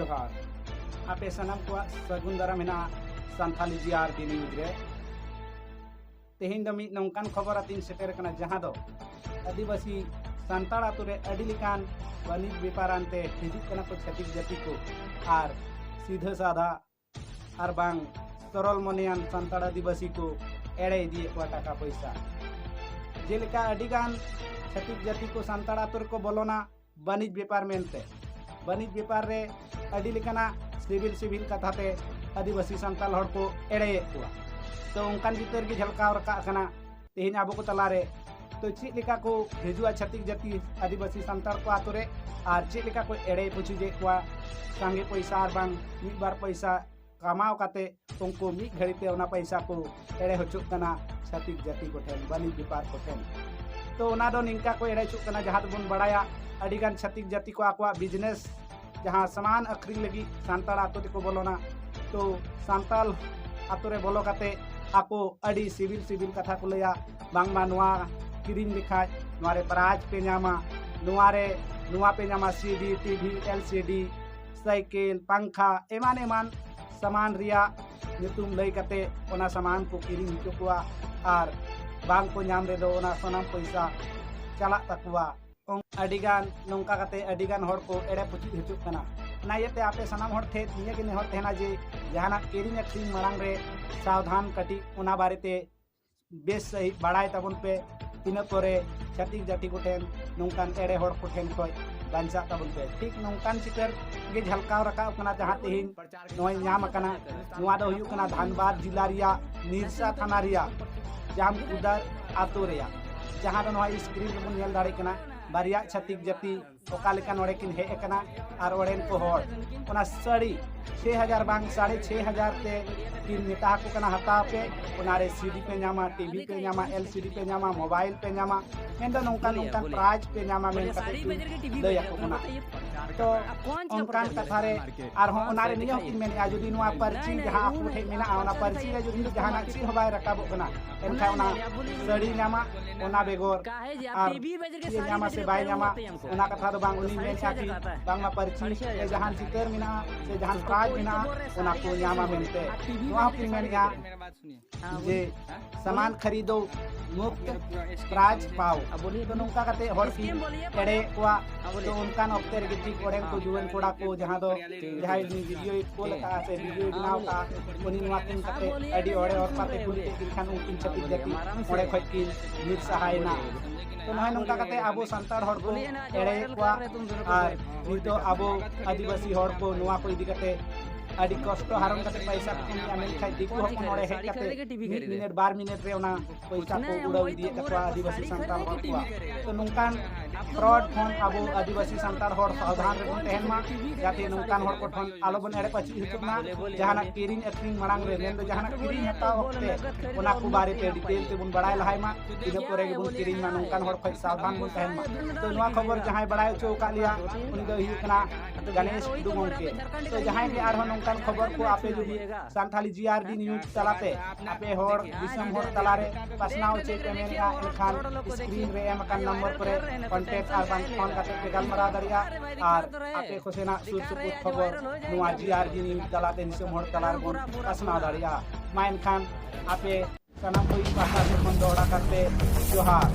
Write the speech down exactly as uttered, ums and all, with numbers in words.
ᱡᱚᱦᱟᱨ᱾ ᱟᱯᱮ ᱥᱟᱱᱟᱢ ᱠᱚᱣᱟᱜ ᱥᱟᱹᱜᱩᱱ ᱫᱟᱨᱟᱢ ᱦᱮᱱᱟᱜᱼᱟ ᱥᱟᱱᱛᱷᱟᱞᱤ ᱡᱤ ᱟᱨ ᱰᱤ ᱱᱤᱭᱩᱡᱽ ᱨᱮ᱾ ᱛᱮᱦᱮᱧ ᱫᱚ ᱢᱤᱫ ᱱᱚᱝᱠᱟᱱ ᱠᱷᱚᱵᱚᱨ ᱟᱛᱮᱧ ᱥᱮᱴᱮᱨ ᱟᱠᱟᱱᱟ, ᱡᱟᱦᱟᱸ ᱫᱚ ᱟᱹᱫᱤᱵᱟᱹᱥᱤ ᱥᱟᱱᱛᱟᱲ ᱟᱛᱳ ᱨᱮ ᱟᱹᱰᱤ ᱞᱮᱠᱟᱱ ᱵᱟᱹᱱᱤᱡᱽ ᱵᱮᱯᱟᱨ ᱟᱱᱛᱮ ᱦᱤᱡᱩᱜ ᱠᱟᱱᱟ ᱠᱚ ᱪᱷᱟᱹᱛᱤᱠ ᱡᱟᱹᱛᱤ ᱠᱚ, ᱟᱨ ᱥᱤᱫᱷᱟᱹ ᱥᱟᱫᱷᱟ ᱟᱨ ᱵᱟᱝ ᱥᱚᱨᱚᱞ ᱢᱚᱱᱮᱭᱟᱱ ᱥᱟᱱᱛᱟᱲ ᱟᱹᱫᱤᱵᱟᱹᱥᱤ ᱠᱚ ᱮᱲᱮ ᱤᱫᱤᱭᱮᱫ ᱠᱚᱣᱟ ᱴᱟᱠᱟ ᱯᱚᱭᱥᱟ᱾ ᱡᱮᱞᱮᱠᱟ ᱟᱹᱰᱤᱜᱟᱱ ᱪᱷᱟᱹᱛᱤᱠ ᱡᱟᱹᱛᱤ ᱠᱚ ᱥᱟᱱᱛᱟᱲ ᱟᱛᱳ ᱨᱮᱠᱚ ᱵᱚᱞᱚᱱᱟ ᱵᱟᱹᱱᱤᱡᱽ ᱵᱮᱯᱟᱨ ᱢᱮᱱᱛᱮ᱾ ᱵᱟᱹᱱᱤᱡᱽ ᱵᱮᱯᱟᱨ ᱨᱮ ᱟᱹᱰᱤ ᱞᱮᱠᱟᱱᱟᱜ ᱥᱤᱵᱤᱞ ᱥᱤᱵᱤᱞ ᱠᱟᱛᱷᱟ ᱛᱮ ᱟᱹᱫᱤᱵᱟᱹᱥᱤ ᱥᱟᱱᱛᱟᱲ ᱦᱚᱲ ᱠᱚ ᱮᱲᱮᱭᱮᱫ ᱠᱚᱣᱟ᱾ ᱛᱚ, ᱚᱱᱠᱟᱱ ᱪᱤᱛᱟᱹᱨ ᱜᱮ ᱡᱷᱟᱞᱠᱟᱣ ᱨᱟᱠᱟᱵ ᱠᱟᱱᱟ ᱛᱮᱦᱮᱧ ᱟᱵᱚ ᱠᱚ ᱛᱟᱞᱟᱨᱮ᱾ ᱛᱚ, ᱪᱮᱫ ᱞᱮᱠᱟ ᱠᱚ ᱦᱤᱡᱩᱜᱼᱟ ᱪᱷᱟᱹᱛᱤᱠ ᱡᱟᱹᱛᱤ ᱟᱹᱫᱤᱵᱟᱹᱥᱤ ᱥᱟᱱᱛᱟᱲ ᱠᱚ ᱟᱛᱳ ᱨᱮ, ᱟᱨ ᱪᱮᱫ ᱞᱮᱠᱟ ᱠᱚ ᱮᱲᱮ ᱯᱩᱪᱩᱡᱮᱫ ᱠᱚᱣᱟ? ᱥᱟᱸᱜᱮ ᱯᱚᱭᱥᱟ ᱟᱨ ᱵᱟᱝ ᱢᱤᱫ ᱵᱟᱨ ᱯᱚᱭᱥᱟ ᱠᱟᱢᱟᱣ ᱠᱟᱛᱮ ᱩᱱᱠᱩ ᱢᱤᱫ ᱜᱷᱟᱹᱲᱤ ᱛᱮ ᱚᱱᱟ ᱯᱚᱭᱥᱟ ᱠᱚ ᱮᱲᱮ ᱦᱚᱪᱚᱜ ᱠᱟᱱᱟ ᱪᱷᱟᱹᱛᱤᱠ ᱡᱟᱹᱛᱤ ᱠᱚᱴᱷᱮᱱ, ᱵᱟᱹᱱᱤᱡᱽ ᱵᱮᱯᱟᱨ ᱠᱚᱴᱷᱮᱱ᱾ ᱛᱚ, ᱚᱱᱟ ᱫᱚ ᱱᱤᱝᱠᱟ ᱠᱚ ᱮᱲᱮ ᱦᱚᱪᱚᱜ ᱠᱟᱱᱟ, ᱡᱟᱦᱟᱸ ᱫᱚᱵᱚᱱ ᱵᱟᱲᱟᱭᱟ ᱟᱹᱰᱤᱜᱟᱱ ᱪᱷᱟᱹᱛᱤᱠ ᱡᱟᱹᱛᱤ ᱠᱚ ᱟᱠᱚᱣᱟᱜ ᱵᱤᱡᱽᱱᱮᱥ, ᱡᱟᱦᱟᱸ ᱥᱟᱢᱟᱱ ᱟᱹᱠᱷᱨᱤᱧ ᱞᱟᱹᱜᱤᱫ ᱥᱟᱱᱛᱟᱲ ᱟᱛᱳ ᱛᱮᱠᱚ ᱵᱚᱞᱚᱱᱟ᱾ ᱛᱚ, ᱥᱟᱱᱛᱟᱲ ᱟᱛᱳ ᱨᱮ ᱵᱚᱞᱚ ᱠᱟᱛᱮ ᱟᱠᱚ ᱟᱹᱰᱤ ᱥᱤᱵᱤᱞ ᱥᱤᱵᱤᱞ ᱠᱟᱛᱷᱟ ᱠᱚ ᱞᱟᱹᱭᱟ, ᱵᱟᱝᱢᱟ ᱱᱚᱣᱟ ᱠᱤᱨᱤᱧ ᱞᱮᱠᱷᱟᱡ ᱱᱚᱣᱟ ᱨᱮ ᱯᱨᱟᱭᱤᱡᱽ ᱯᱮ ᱧᱟᱢᱟ, ᱱᱚᱣᱟ ᱨᱮ ᱱᱚᱣᱟ ᱯᱮ ᱧᱟᱢᱟ, ᱥᱤ ᱰᱤ, ᱴᱤ ᱵᱷᱤ, ᱮᱞ ᱥᱤ ᱰᱤ, ᱥᱟᱭᱠᱮᱞ, ᱯᱟᱝᱠᱷᱟ, ᱮᱢᱟᱱ ᱮᱢᱟᱱ ᱥᱟᱢᱟᱱ ᱨᱮᱭᱟᱜ ᱧᱩᱛᱩᱢ ᱞᱟᱹᱭ ᱠᱟᱛᱮ ᱚᱱᱟ ᱥᱟᱢᱟᱱ ᱠᱚ ᱠᱤᱨᱤᱧ ᱦᱚᱪᱚ ᱠᱚᱣᱟ, ᱟᱨ ᱵᱟᱝ ᱠᱚ ᱧᱟᱢ ᱨᱮᱫᱚ ᱚᱱᱟ ᱥᱟᱱᱟᱢ ᱯᱚᱭᱥᱟ ᱪᱟᱞᱟᱜ ᱛᱟᱠᱚᱣᱟ᱾ ᱚᱝ-, ᱟᱹᱰᱤᱜᱟᱱ ᱱᱚᱝᱠᱟ ᱠᱟᱛᱮ ᱟᱹᱰᱤᱜᱟᱱ ᱦᱚᱲ ᱠᱚ ᱮᱲᱮ ᱯᱩᱪᱩᱡ ᱦᱚᱪᱚᱜ ᱠᱟᱱᱟ᱾ ᱚᱱᱟ ᱤᱭᱟᱹᱛᱮ ᱟᱯᱮ ᱥᱟᱱᱟᱢ ᱦᱚᱲ ᱴᱷᱮᱱ ᱱᱤᱭᱟᱹ ᱜᱮ ᱱᱮᱦᱚᱨ ᱛᱟᱦᱮᱱᱟ ᱡᱮ ᱡᱟᱦᱟᱱᱟᱜ ᱠᱤᱨᱤᱧ ᱟᱹᱠᱷᱨᱤᱧ ᱢᱟᱲᱟᱝ ᱨᱮ ᱥᱟᱵᱫᱷᱟᱱ ᱠᱟᱹᱴᱤᱡ ᱚᱱᱟ ᱵᱟᱨᱮᱛᱮ ᱵᱮᱥ ᱥᱟᱺᱦᱤᱡ ᱵᱟᱲᱟᱭ ᱛᱟᱵᱚᱱ ᱯᱮ᱾ ᱤᱱᱟᱹ ᱯᱚᱨᱮ ᱪᱷᱟᱹᱛᱤᱠ ᱡᱟᱹᱛᱤ ᱠᱚᱴᱷᱮᱱ ᱱᱚᱝᱠᱟᱱ ᱮᱲᱮ ᱦᱚᱲ ᱠᱚᱴᱷᱮᱱ ᱠᱷᱚᱱ ᱵᱟᱧᱪᱟᱜ ᱛᱟᱵᱚᱱ ᱯᱮ᱾ ᱴᱷᱤᱠ ᱱᱚᱝᱠᱟᱱ ᱪᱤᱛᱟᱹᱨ ᱜᱮ ᱡᱷᱟᱞᱠᱟᱣ ᱨᱟᱠᱟᱵ ᱠᱟᱱᱟ ᱡᱟᱦᱟᱸ ᱛᱮᱦᱮᱧ ᱱᱚᱜᱼᱚᱭ ᱧᱟᱢ ᱟᱠᱟᱱᱟ᱾ ᱱᱚᱣᱟ ᱫᱚ ᱦᱩᱭᱩᱜ ᱠᱟᱱᱟ ᱫᱷᱟᱱᱵᱟᱫᱽ ᱡᱤᱞᱟ ᱨᱮᱭᱟᱜ ᱱᱤᱨᱥᱟ ᱛᱷᱟᱱᱟ ᱨᱮᱭᱟᱜ ᱡᱟᱢᱠᱩᱫᱟᱨ ᱟᱛᱳ ᱨᱮᱭᱟᱜ, ᱡᱟᱦᱟᱸ ᱫᱚ ᱱᱚᱣᱟ ᱥᱠᱨᱤᱱ ᱨᱮᱵᱚᱱ ᱧᱮᱞ ᱫᱟᱲᱮᱭᱟᱜ ᱠᱟᱱᱟ᱾ ᱵᱟᱨᱭᱟ ᱪᱷᱟᱹᱛᱤᱠ ᱡᱟᱹᱛᱤ ᱚᱠᱟ ᱞᱮᱠᱟ ᱱᱚᱰᱮ ᱠᱤᱱ ᱦᱮᱡ ᱟᱠᱟᱱᱟ ᱟᱨ ᱚᱸᱰᱮᱱ ᱠᱚ ᱦᱚᱲ ᱚᱱᱟ ᱥᱟᱹᱲᱤ ᱪᱷᱮ ᱦᱟᱡᱟᱨ ᱵᱟᱝ ᱥᱟᱲᱮ ᱪᱷᱮ ᱦᱟᱡᱟᱨ ᱛᱮ ᱠᱤᱱ ᱢᱮᱛᱟ ᱟᱠᱚ ᱠᱟᱱᱟ, ᱦᱟᱛᱟᱣ ᱯᱮ, ᱚᱱᱟᱨᱮ ᱥᱤ ᱰᱤ ᱯᱮ ᱧᱟᱢᱟ, ᱴᱤ ᱵᱷᱤ ᱯᱮ ᱧᱟᱢᱟ, ᱮᱞ ᱥᱤ ᱰᱤ ᱯᱮ ᱧᱟᱢᱟ, ᱢᱳᱵᱟᱭᱤᱞ ᱯᱮ ᱧᱟᱢᱟ, ᱢᱮᱱᱫᱚ ᱱᱚᱝᱠᱟᱱ ᱱᱚᱝᱠᱟᱱ ᱯᱨᱟᱭᱤᱡᱽ ᱯᱮ ᱧᱟᱢᱟ ᱢᱮᱱ ᱠᱟᱛᱮ ᱠᱤᱱ ᱞᱟᱹᱭ ᱟᱠᱚ ᱠᱟᱱᱟ᱾ ᱛᱚ ᱚᱱᱠᱟᱱ ᱠᱟᱛᱷᱟ ᱨᱮ ᱟᱨᱦᱚᱸ ᱚᱱᱟ ᱨᱮ ᱱᱤᱭᱟᱹ ᱦᱚᱸᱠᱤᱱ ᱢᱮᱱᱮᱫᱼᱟ, ᱡᱩᱫᱤ ᱱᱚᱣᱟ ᱯᱟᱹᱨᱪᱤ ᱡᱟᱦᱟᱸ ᱟᱠᱚ ᱴᱷᱮᱱ ᱢᱮᱱᱟᱜᱼᱟ, ᱚᱱᱟ ᱯᱟᱹᱨᱪᱤ ᱨᱮ ᱡᱩᱫᱤ ᱡᱟᱦᱟᱱᱟᱜ ᱪᱮᱫ ᱦᱚᱸ ᱵᱟᱭ ᱨᱟᱠᱟᱵᱚᱜ ᱠᱟᱱᱟ, ᱮᱱᱠᱷᱟᱱ ᱚᱱᱟ ᱥᱟᱹᱲᱤ ᱧᱟᱢᱟ, ᱚᱱᱟ ᱵᱮᱜᱚᱨ ᱟᱨ ᱪᱮᱫ ᱧᱟᱢᱟ ᱥᱮ ᱵᱟᱭ ᱧᱟᱢᱟ, ᱚᱱᱟ ᱠᱟᱛᱷᱟ ᱫᱚ ᱵᱟᱝ᱾ ᱩᱱᱤ ᱢᱮᱱᱮᱫᱼᱟ ᱠᱤ ᱵᱟᱝᱢᱟ ᱯᱟᱹᱨᱪᱤ ᱨᱮ ᱡᱟᱦᱟᱱ ᱪᱤᱛᱟᱹᱨ ᱢᱮᱱᱟᱜᱼᱟ ᱥᱮ ᱡᱟᱦᱟᱱ ᱯᱨᱟᱭᱤᱡᱽ ᱢᱮᱱᱟᱜᱼᱟ, ᱚᱱᱟ ᱠᱚ ᱧᱟᱢᱟ ᱢᱮᱱᱛᱮ᱾ ᱱᱚᱣᱟ ᱦᱚᱸᱠᱤᱱ ᱢᱮᱱᱮᱫᱼᱟ ᱡᱮ ᱥᱟᱢᱟᱱ ᱠᱷᱟᱨᱤᱫᱳ ᱢᱩᱯᱛ ᱯᱨᱟᱭᱤᱡᱽ ᱯᱟᱣ᱾ ᱛᱚ ᱱᱚᱝᱠᱟ ᱠᱟᱛᱮ ᱦᱚᱲ ᱠᱤᱱ ᱮᱲᱮᱭᱮᱫ ᱠᱚᱣᱟ᱾ ᱛᱚ ᱚᱱᱠᱟᱱ ᱚᱠᱛᱮ ᱨᱮᱜᱮ ᱴᱷᱤᱠ ᱚᱸᱰᱮᱱ ᱠᱚ ᱡᱩᱣᱟᱹᱱ ᱠᱚᱲᱟ ᱠᱚ ᱡᱟᱦᱟᱸ ᱫᱚ ᱡᱟᱦᱟᱸᱭ ᱩᱱᱤ ᱵᱷᱤᱰᱤᱭᱳᱭ ᱠᱩᱞ ᱟᱠᱟᱫᱼᱟ ᱥᱮ ᱵᱷᱤᱰᱤᱭᱳᱭ ᱵᱮᱱᱟᱣ ᱟᱠᱟᱫᱼᱟ, ᱩᱱᱤ ᱱᱚᱣᱟ ᱠᱤᱱ ᱠᱟᱛᱮ ᱟᱹᱰᱤ ᱚᱲᱮ ᱚᱨᱯᱟᱛᱮ ᱠᱩᱞᱤ ᱠᱮᱫ ᱠᱤᱱ ᱠᱷᱟᱱ ᱩᱱᱠᱤᱱ ᱪᱷᱟᱹᱛᱤᱠ ᱡᱟᱹᱛᱤ ᱚᱸᱰᱮ ᱠᱷᱚᱡ ᱠᱤᱱ ᱧᱤᱨ ᱥᱟᱦᱟᱭᱮᱱᱟ᱾ ᱛᱚ ᱱᱚᱜᱼᱚᱭ ᱱᱚᱝᱠᱟ ᱠᱟᱛᱮ ᱟᱵᱚ ᱥᱟᱱᱛᱟᱲ ᱦᱚᱲ ᱠᱚ ᱮᱲᱮᱭᱮᱫ ᱠᱚᱣᱟ᱾ ᱟᱨ ᱱᱤᱛᱚᱜ ᱟᱵᱚ ᱟᱹᱫᱤᱵᱟᱹᱥᱤ ᱦᱚᱲ ᱠᱚ ᱱᱚᱣᱟ ᱠᱚ ᱤᱫᱤ ᱠᱟᱛᱮ ᱟᱹᱰᱤ ᱠᱚᱥᱴᱚ ᱦᱟᱨᱚᱱ ᱠᱟᱛᱮ ᱯᱚᱭᱥᱟ ᱠᱚ ᱠᱟᱹᱢᱤᱭᱟ, ᱢᱮᱱᱠᱷᱟᱱ ᱫᱤᱠᱩ ᱦᱚᱯᱚᱱ ᱚᱸᱰᱮ ᱦᱮᱡ ᱠᱟᱛᱮ ᱢᱤᱫ ᱢᱤᱱᱤᱴ ᱵᱟᱨ ᱢᱤᱱᱤᱴ ᱨᱮ ᱚᱱᱟ ᱯᱚᱭᱥᱟ ᱠᱚ ᱩᱲᱟᱹᱣ ᱤᱫᱤᱭᱮᱫ ᱛᱟᱠᱚᱣᱟ ᱟᱹᱫᱤᱵᱟᱹᱥᱤ ᱥᱟᱱᱛᱟᱲ ᱦᱚᱲ ᱠᱚᱣᱟᱜ᱾ ᱛᱚ ᱱᱚᱝᱠᱟᱱ ᱯᱷᱨᱚᱰ ᱠᱷᱚᱱ ᱟᱵᱚ ᱟᱹᱫᱤᱵᱟᱹᱥᱤ ᱥᱟᱱᱛᱟᱲ ᱦᱚᱲ ᱥᱟᱵᱫᱷᱟᱱ ᱨᱮᱵᱚᱱ ᱛᱟᱦᱮᱱ ᱢᱟ, ᱡᱟᱛᱮ ᱱᱚᱝᱠᱟᱱ ᱦᱚᱲ ᱠᱚ ᱴᱷᱮᱱ ᱟᱞᱚᱵᱚᱱ ᱮᱲᱮ ᱯᱟᱹᱪᱤ ᱦᱚᱪᱚᱜ ᱢᱟ᱾ ᱡᱟᱦᱟᱱᱟᱜ ᱠᱤᱨᱤᱧ ᱟᱹᱠᱷᱨᱤᱧ ᱢᱟᱲᱟᱝ ᱨᱮ, ᱢᱮᱱᱫᱚ ᱡᱟᱦᱟᱱᱟᱜ ᱠᱤᱨᱤᱧ ᱦᱟᱛᱟᱣ ᱚᱠᱛᱮ ᱚᱱᱟ ᱠᱚ ᱵᱟᱨᱮᱛᱮ ᱰᱤᱴᱮᱞ ᱛᱮᱵᱚᱱ ᱵᱟᱲᱟᱭ ᱞᱟᱦᱟᱭ ᱢᱟ᱾ ᱤᱱᱟᱹ ᱯᱚᱨᱮ ᱜᱮᱵᱚᱱ ᱠᱤᱨᱤᱧ ᱢᱟ, ᱱᱚᱝᱠᱟᱱ ᱦᱚᱲ ᱠᱷᱚᱱ ᱥᱟᱵᱫᱷᱟᱱ ᱵᱚᱱ ᱛᱟᱦᱮᱱ ᱢᱟ᱾ ᱛᱚ ᱱᱚᱣᱟ ᱠᱷᱚᱵᱚᱨ ᱡᱟᱦᱟᱸᱭ ᱵᱟᱲᱟᱭ ᱦᱚᱪᱚ ᱟᱠᱟᱫ ᱞᱮᱭᱟ, ᱩᱱᱤ ᱫᱚ ᱦᱩᱭᱩᱜ ᱠᱟᱱᱟ ᱜᱟᱱᱮᱥ ᱴᱩᱰᱩ ᱜᱚᱢᱠᱮ᱾ ᱛᱚ ᱡᱟᱦᱟᱸᱭ ᱜᱮ ᱟᱨᱦᱚᱸ ᱱᱚᱝᱠᱟᱱ ᱠᱷᱚᱵᱚᱨ ᱠᱚ ᱟᱯᱮ ᱡᱩᱫᱤ ᱥᱟᱱᱛᱷᱟᱞᱤ ᱡᱤ ᱟᱨ ᱰᱤ ᱱᱤᱭᱩᱡᱽ ᱛᱟᱞᱟᱛᱮ ᱟᱯᱮ ᱦᱚᱲ ᱫᱤᱥᱚᱢ ᱦᱚᱲ ᱛᱟᱞᱟᱨᱮ ᱯᱟᱥᱱᱟᱣ ᱦᱚᱪᱚᱭ ᱯᱮ ᱢᱮᱱᱮᱫᱼᱟ, ᱮᱱᱠᱷᱟᱱ ᱥᱠᱨᱤᱱ ᱨᱮ ᱮᱢ ᱟᱠᱟᱱ ᱱᱚᱢᱵᱚᱨ ᱠᱚᱨᱮ ᱠᱚᱱᱴᱮᱠᱴ ᱟᱨ ᱵᱟᱝ ᱯᱷᱳᱱ ᱠᱟᱛᱮ ᱯᱮ ᱜᱟᱞᱢᱟᱨᱟᱣ ᱫᱟᱲᱮᱭᱟᱜᱼᱟ᱾ ᱟᱨ ᱟᱯᱮ ᱠᱚᱥᱮᱱᱟᱜ ᱥᱩᱨ ᱥᱩᱯᱩᱨ ᱠᱷᱚᱵᱚᱨ ᱱᱚᱣᱟ ᱡᱤ ᱟᱨ ᱰᱤ ᱱᱤᱭᱩᱡᱽ ᱛᱟᱞᱟᱛᱮ ᱫᱤᱥᱚᱢ ᱦᱚᱲ ᱛᱟᱞᱟ ᱨᱮᱵᱚᱱ ᱯᱟᱥᱱᱟᱣ ᱫᱟᱲᱮᱭᱟᱜᱼᱟ᱾ ᱢᱟ ᱮᱱᱠᱷᱟᱱ ᱟᱯᱮ ᱥᱟᱱᱟᱢ ᱠᱚ ᱤᱧ ᱯᱟᱦᱴᱟ ᱥᱮᱫ ᱠᱷᱚᱱ ᱫᱚᱦᱲᱟ ᱠᱟᱛᱮ ᱡᱚᱦᱟᱨ᱾